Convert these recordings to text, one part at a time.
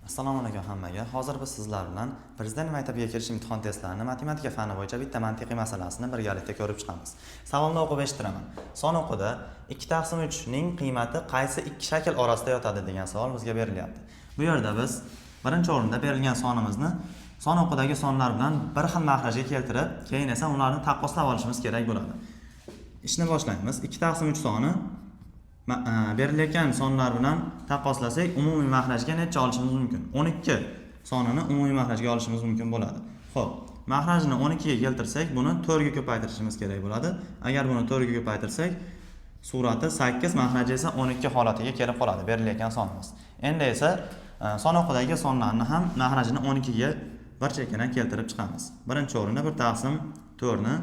Assalomu alaykum hammaga. Hozir biz sizlar bilan Prezident maktabiga kirish imtihon testlarini matematika fani bo'yicha bitta mantiqiy masalasini birgalikda ko'rib chiqamiz. Savolni o'qib eshittiraman. Son o'qida 2 taqsim 3 ning qiymati qaysi ikki shakl orasida yotadi degan savol bizga berilyapti. Bu yerda biz birinchi o'rinda berilgan sonimizni son o'qidagi sonlar bilan bir xil mahrajga keltirib, keyin esa ularni taqqoslab olishimiz kerak bo'ladi. Ishni boshlaymiz. 2 taqsim 3 soni berilayotgan sonlar bilan taqqoslasak, umumiy mahrajga necha olishimiz mumkin? 12 sonini umumiy mahrajga olishimiz mumkin bo'ladi. Xo'p, mahrajni 12 ga keltirsak, buni 4 ga ko'paytirishimiz kerak bo'ladi. Agar buni 4 ga ko'paytirsak, surati 8, mahraji esa 12 holatiga kelib qoladi berilayotgan sonimiz. Endi esa son o'qidagi sonlarni ham mahrajini 12 ga bir chekkadan keltirib chiqamiz. Birinchi o'rinda 1 taqsim 4 ni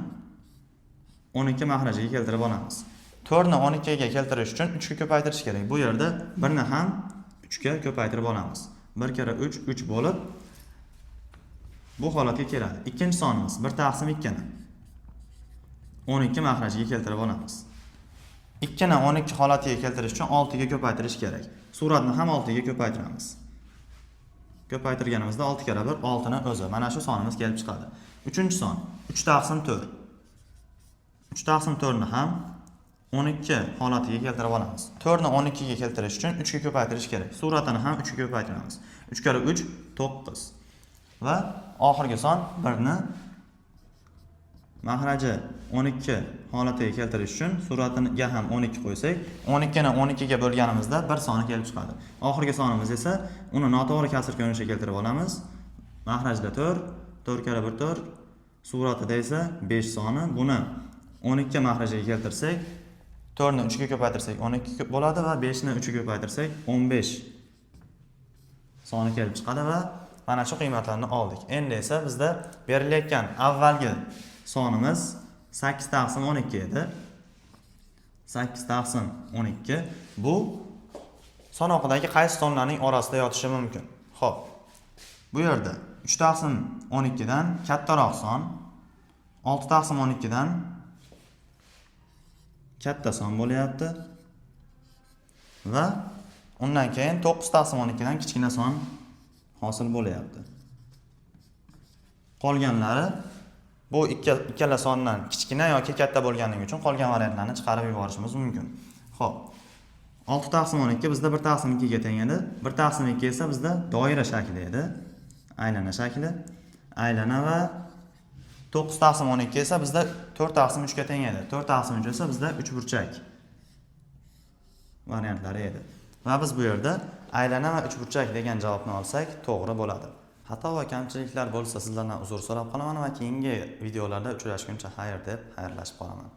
12 mahrajiga keltirib olamiz. 4 ni 12 ga keltirish uchun 3 ga ko'paytirish kerak. Bu yerda 1 ni ham 3 ga ko'paytirib olamiz. 1 karra 3 3 bo'lib bu holatga keladi. Ikkinchi sonimiz 1 taqsim 2 ni 12 mahrajiga keltirib olamiz. 2 ni 12 holatiga keltirish uchun 6 ga ko'paytirish kerak. Suratni ham 6 ga ko'paytiramiz. Ko'paytirganimizda 6 karra 1 6 ni o'zi. Mana shu sonimiz kelib chiqadi. Uchinchi son 3 taqsim 4. 3 taqsim 4 ni ham 12 holatiga keltirib olamiz. 4 ni 12 ga keltirish uchun 3 ga ko'paytirish kerak. Suratini ham 3 ga ko'paytiramiz. 3 karra 3 9. Va oxirgi son 1 ni mahraji 12 holatiga keltirish uchun suratiga ham 12 qo'ysak, 12 ni 12 ga bo'lganimizda bir soni kelib chiqadi. Oxirgi sonimiz esa uni noto'g'ri kasr ko'rinishga keltirib olamiz. Mahrajda 4, 4 karra 1 4, suratida esa 5 soni. Buni 12 mahrajiga keltirsak, 4 ni 3 ga ko'paytirsak 12 bo'ladi va 5 ni 3 ga ko'paytirsak 15 soni kelib chiqadi va mana shu qiymatlarni oldik. Endi esa bizda berilayotgan avvalgi sonimiz 8 taqsim 12 edi. 8 taqsim 12 bu sanoqidagi qaysi sonlarning orasida yotishi mumkin? Xo'p. Bu yerda 3 taqsim 12 dan kattaroq son, 6 taqsim 12 dan katta son bo'lyapti. Va undan keyin 9 taqsim 12 dan kichkina son hosil bo'lyapti. Qolganlari bu ikkala sondan kichkina yoki katta bo'lganligi uchun qolgan variantlarni chiqarib yuborishimiz mumkin. Xo'p. 6 taqsim 12 bizda 1 taqsim 2 ga teng edi. 1 taqsim 2 esa bizda doira shakli edi. Aylana shakli. Aylana va 9 taqsim 12 esa bizda 4 taqsim 3 ga teng edi. 4 taqsim 3 esa bizda 3 burchak variantlari edi. Va biz bu yerda aylana va uchburchak degan javobni olsak, to'g'ri bo'ladi. Xato va kamchiliklar bo'lsa, sizlardan uzr so'rab qolaman va keyingi videolarda uchrashguncha xayr deb xayrlashib qolaman.